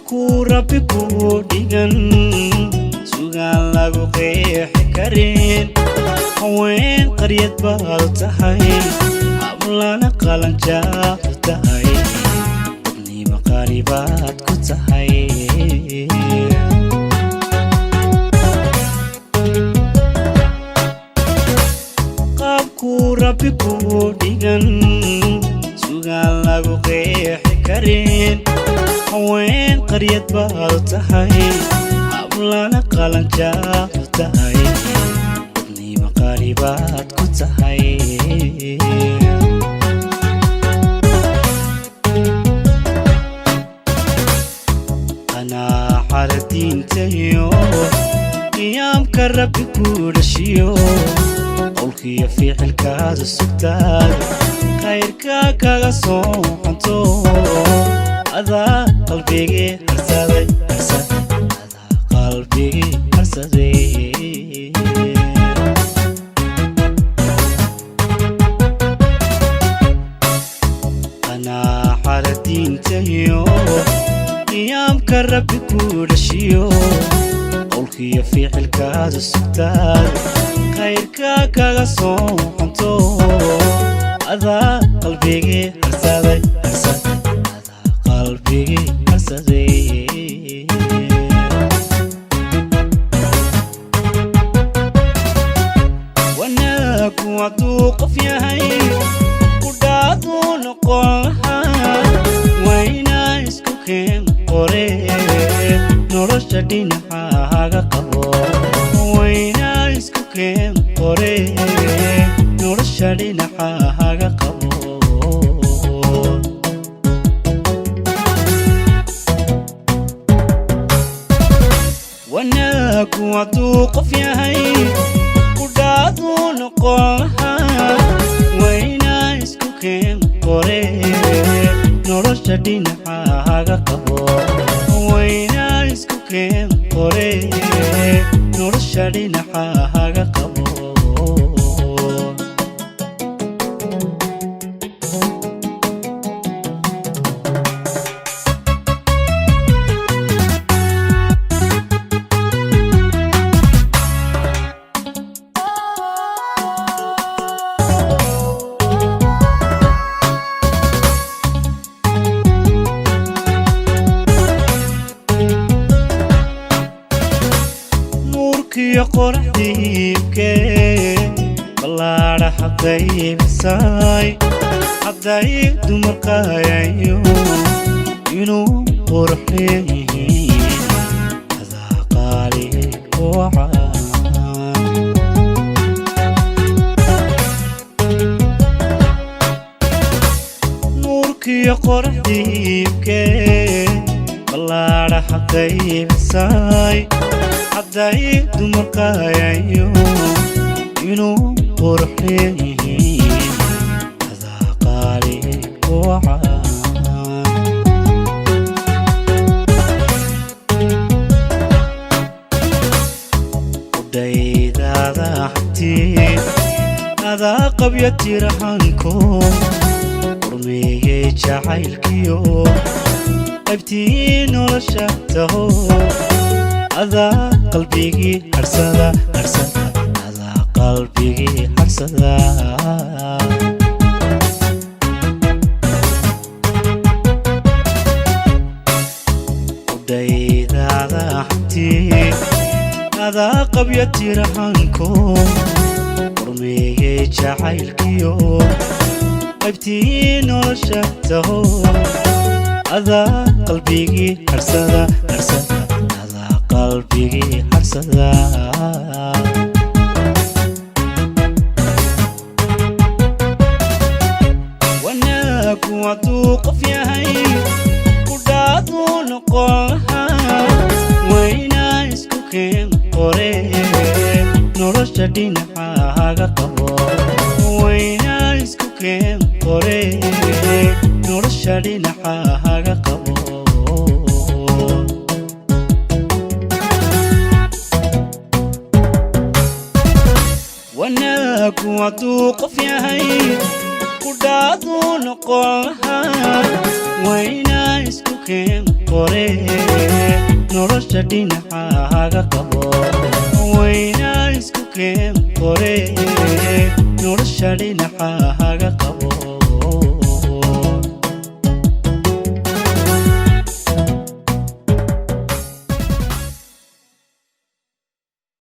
Qaabkuu Rabbi kuu dhigan sugaan lagu qeexi karin. Haween qaryad baad tahay, hablana qalanjaad tahay, dadnimo qaali baad ku tahay. Qaabkuu Rabbi kuu dhigan sugaan lagu qeexi karin. Haween qaryad baad tahay, hablana qalanjaad tahay, dadnimo qaali baad ku tahay. Qanaacada diintayo qiyaamka Rabbi ku dhashiyo, qowlkiyo ficilkaada sugtaad khayrka kaga soo xanto. Adaa qalbigii harsaday, adaa qalbigii harsaday. Qanaacada diintayo qiyaamka Rabbi ku dhashiyo, qowlkiyo ficilkaada sugtaad khayrka kaga soo xanto. Adaa qalbigii harsaday, adaa qalbigii harsaday. Wanaagu hadduu qof yahay kudhaaduu noqon lahaa, waynaa isku keen qore nolosha dhinacaaga qabo. Waynaa isku keen qore nolosha dhinacaaga qabo. Wanaagu hadduu qof yahay kudhaaduu noqon lahaa, waynaa isku keen qore nolosha dhinacaaga qabo. Waynaa isku keen qore nolosha dhinacaaga qabo. Nuurkiyo qoraxdiibkee ballaadha xaqaybisay, hadday dumar qaayayo inuu qurux leeyihiin, adaa qaali wacaan. Nuurkiyo qoraxdiibkee ballaadha xaqaybisay, hadday dumar qaayayo inuu qurux leeyihiin, adaa qaali wacaan. Udhaydaada hanti adaa qabya tirahanko qurmeeyey jacaylkiyo qaybtii nolosha taho. Adaa qalbigii harsada, harsada, adaa qalbigii harsada. Udhaydaada hanti adaa qabya tirahanko qurmeeyey jacaylkiyo qaybtii nolosha taho. Adaa qalbigii harsada, harsada, adaa qalbigii harsada. Wanaagu hadduu qof yahay kudhaaduu noqon lahaa, waynaa isku keen qore nolosha dhinacaaga qabo. Waynaa isku keen qore nolosha dhinacaaga qabo. Wanaagu hadduu qof yahay kudhaaduu noqon lahaa, waynaa isku keen qore, nolosha dhinacaaga qabo. Waynaa isku keen qore, nolosha dhinacaaga.